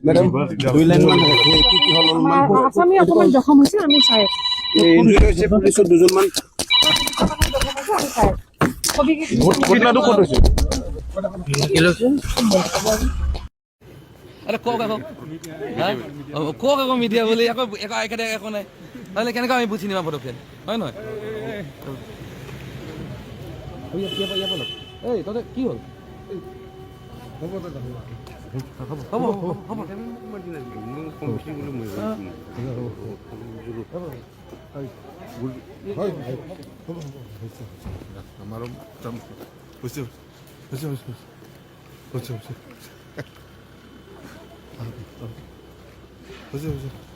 madam দুই line মান কি কি হল মান আসামি অকমান জখম হৈছে আমি চাই ইনজুৰি হৈছে পুলিচৰ দুজন মান আমি চাই কবি ঘটনাটো ক'ত হৈছে আরে কক আকৌ হ্যাঁ কক আকৌ মিডিয়া বুলি আকৌ একেবাৰে একো নাই নহ'লে কেনেকৈ আমি বুজি নিবা পদক্ষেপ হয় নহয় এই তহঁতে কি হ'ল হ'ব হ'ব আমারও বুঝতে বুঝতে বুঝতে বুঝতে বুঝতে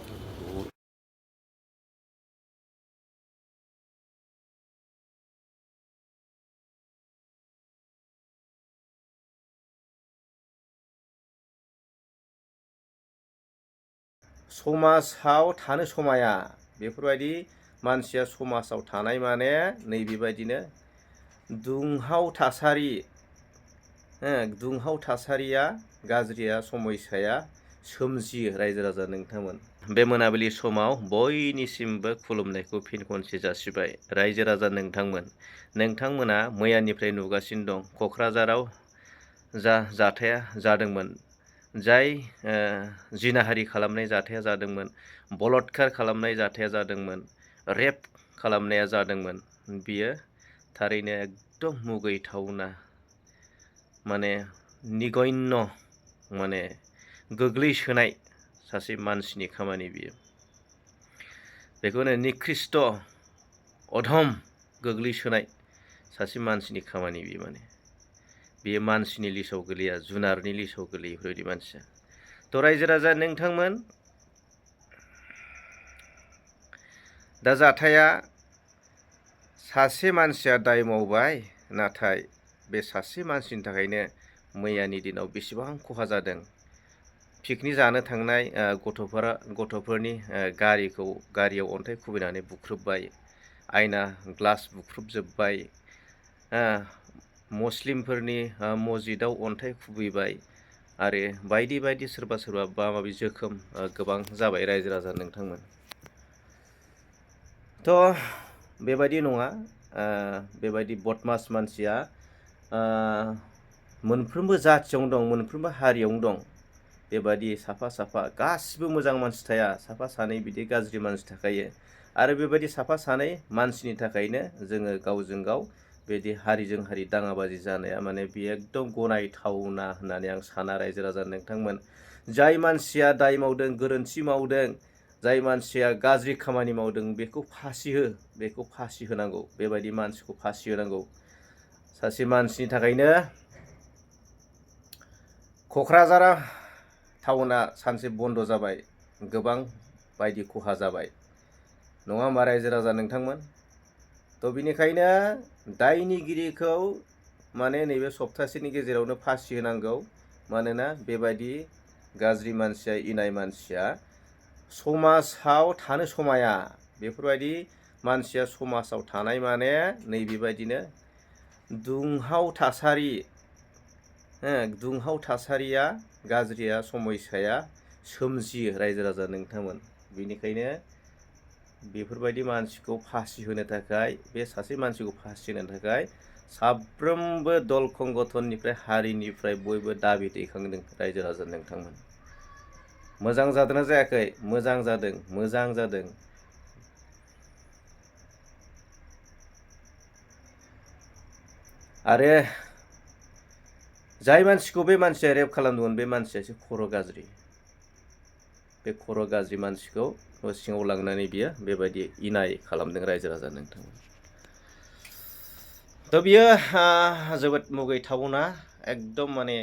समाजाव थानो समाया बेफोरबायदि मानसिया समाजाव थानाय माने नैबेबायदिनो दुंहाव थासारि दुंहाव थासारिया गाज्रिया समयसाया सोमजियो रायजो राजा नोंथांमोन बे मोनाबिलि समाव बयनिसिमबो खुलुमनायखौ फिन खनसे जासिबाय रायजो राजा नोंथांमोना मैयानिफ्राय नुगासिनो दं क'क्राझाराव जा जाथाया जादोंमोन जाय जिनाहारि खालामनाय जाथाया जादोंमोन बलात्कार खालामनाय जाथाया जादोंमोन रेप खालामनाया जादोंमोन बियो थारैनो एकदम मुगैथावना माने निगन्य माने गोग्लैसोनाय सासे मानसिनि खामानि बियो बेखौनो निकृष्ट अधम गोग्लैसोनाय सासे मानसिनि खामानि बियो माने बेयो मानसिनि लिस्टआव गोलैया जुनारनि लिस्टआव गोलैयो बेफोरबायदि मानसिया तो रायजो राजा नोंथांमोन दा जाथाया सासे मानसिया दाय मावबाय नाथाय बे सासे मानसिनि थाखायनो मैयानि दिनाव बेसेबां खहा जादों पिकनिक जानो थांनाय गथ'फोरनि गारियाव अन्थाइ खुबैनानै बुख्रुबबाय आयना ग्लास बुख्रुबजोब्बाय मुस्लिमफोरनि मस्जिदाव अन्थाइ खुबैबाय आरो बायदि बायदि सोरबा माबा जोखोम गोबां जाबाय रायजो राजा नोंथांमोन तो बेबायदि नङा बेबायदि बदमास मानसिया मोनफ्रोमबो जाथियावनो दं मोनफ्रोमबो हारियावनो दं बेबायदि साफा गासिबो मोजां मानसि थाया साफा सानै बिदि गाज्रि मानसि थाखायो आरो बेबायदि साफा सानै मानसिनि थाखायनो जोङो गावजों गाव बेदि हारिजों हारि दाङाबाजि जानाया माने बे एकदम गनायथावना होननानै आं साना रायजो राजा नोंथांमोन जाय मानसिया दाय मावदों गोरोन्थि मावदों जाय मानसिया गाज्रि खामानि मावदों बेखौ फासि होनांगौ बेबायदि मानसिखौ फासि होनांगौ सासे मानसिनि थाखायनो क'क्राझार टाउना सानसे बन्द जाबाय गोबां बायदि खहा जाबाय नङा होमबा रायजो राजा नोंथांमोन तो बिनिखायनो दायनिगिरिखौ माने नैबे सप्तासेनि गेजेरावनो फासि होनांगौ मानोना बेबायदि गाज्रि मानसिया इनाय मानसिया समाजाव थानो समाया बेफोरबायदि मानसिया समाजाव थानाय माने नैबेबायदिनो दुंहाव थासारिया गाज्रिया समयसाया सोमजियो रायजो राजा नोंथांमोन बेनिखायनो बेफोरबायदि मानसिखौ फासि होनो थाखाय बे सासे मानसिखौ फासि होनो थाखाय साफ्रोमबो दल संगठननिफ्राय हारिनिफ्राय बयबो दाबि दैखांदों रायजो राजा नोंथांमोन मोजां जादोंना जायाखै मोजां जादों आरो जाय मानसिखौ बे मानसिया रेप खालामदोंमोन बे मानसियासो खर' गाज्रि बे खर' गाज्रि मानसिखौ सिङाव लांनानै बियो बेबायदि इनाय खालामदों रायजो राजा नोंथांमोन तो बियो जोबोद मुगैथावना एकदम माने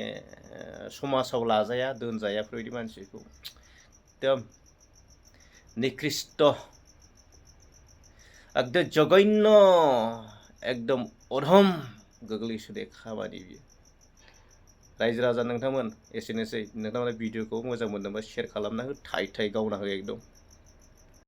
समाजाव लाजाया दोनजाया बेफोरबायदि मानसिखौ एकदम निकृष्ट एकदम जघन्य एकदम अधम गोग्लैसोनाय खामानि बियो रायजो राजा नोंथांमोन एसेनोसै नोंथांमोना भिडिअखौ मोजां मोनदोंबा शेयार खालामना हो थाइ गावना हो एकदम